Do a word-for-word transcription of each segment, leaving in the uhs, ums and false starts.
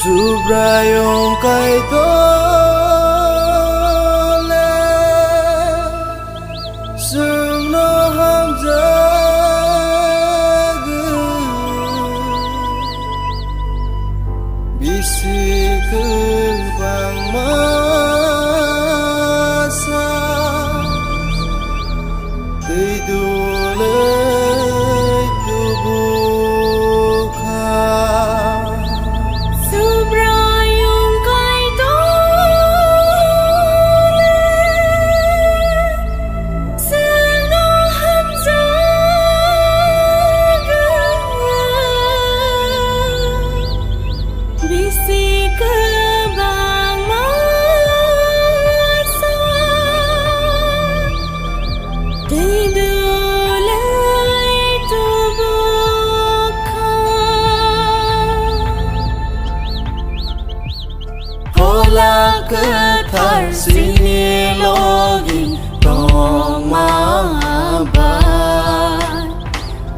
Subraiyung Kaitor le chwngno hamjagwi, bisi kwbangma sa twi dulwi tubu kha. Subraiyung Kaitor le chwngno hamjagwi, bisi kwbangma sa twi dulwi tubu kha. Phola Kwthar chini logi tongma bai,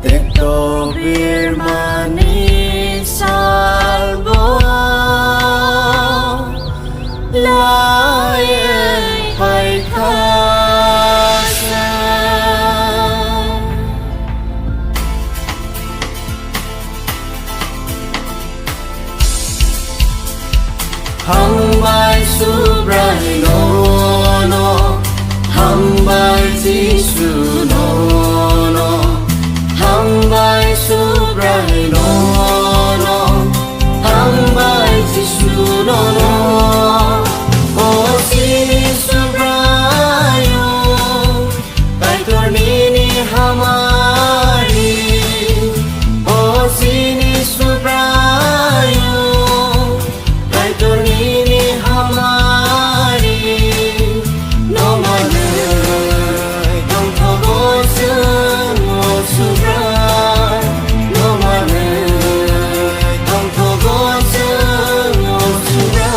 tekto birmani salbo laiwi phaikha sa. Hambai Subrai nono, hambai Jisu nono, hambai Subrai nono, hambai Jisu nono. O chini Subraiyung, Kaitor nini hamari, o chini Subraiyung, Kaitor nini hamari, no manwi tongthogo chwng o Subrai, no manwi tongthogo chwng o Subrai.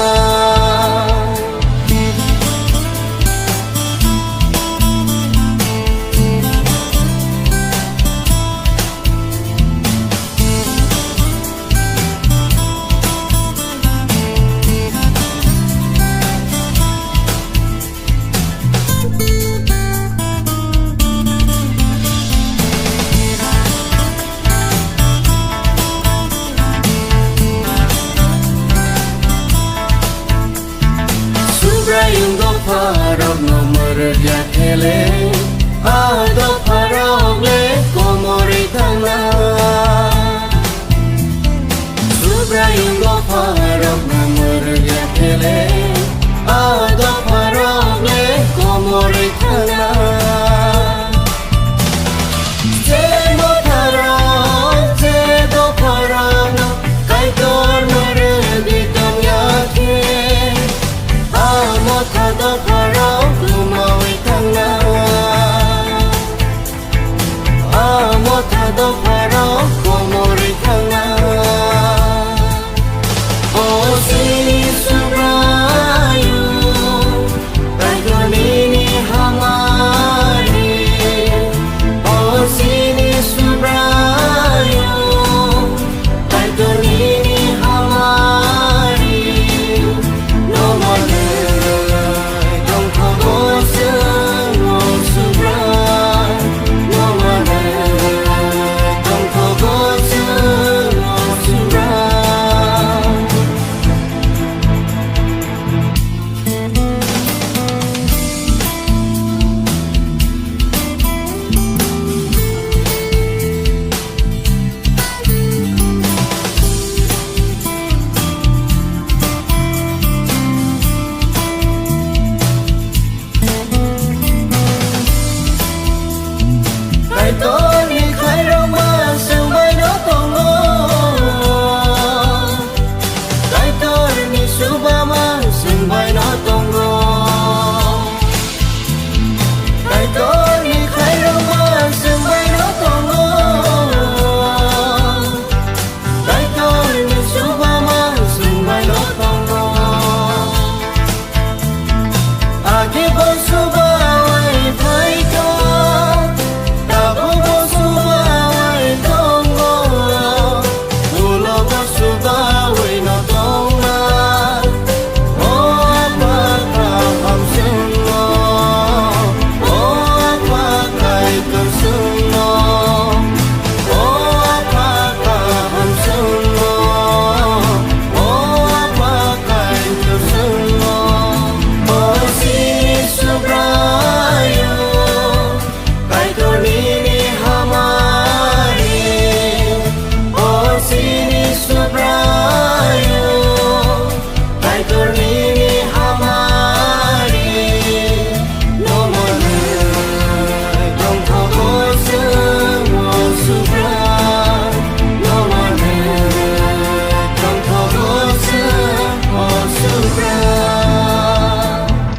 Subraiyung dopharokno mwrwk ya khe le,